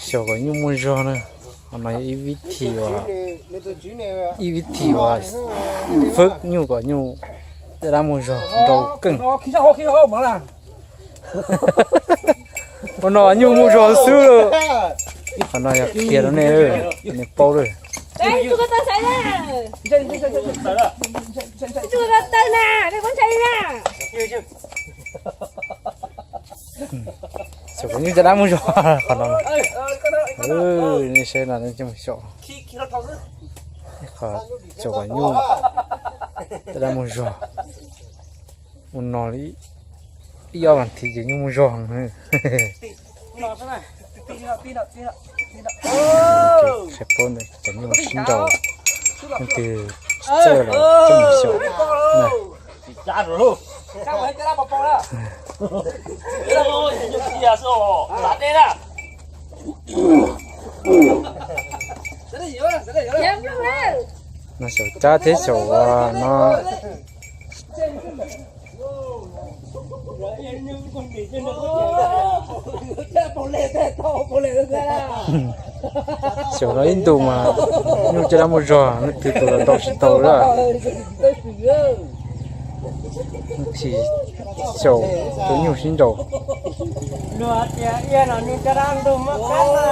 Xyaum kom nyuj muaj zog na, qhov no yog ib vib thi uas, ib vib thi uas fwb nyuj kom nyuj caj dab muaj zog nrau keej. Ua no nyuj muaj zog xwb. Qhov no yog qhia rau nej, nej paub lawm. Xyaum kom nyuj caj dab muaj zog qhov no. Nej saib no, xyaum kom nyuj caj dab muaj zog. Ua no li ib ob vas thiv ces nyuj muaj zog heev. Saib paub ntawm cov nyuj sib nraus, leej twg tsis txawj los coj mus xyaum na. No xyaum cab thiab xyaum no. Xyaum no ib ntus mas nyuj caj dab muaj zog, leej twg tus los nrau tsis tau lawm. Tsis xyaum tus nyuj sib nraus. Luag tias iab no nyuj caj dab ntug muab qab na.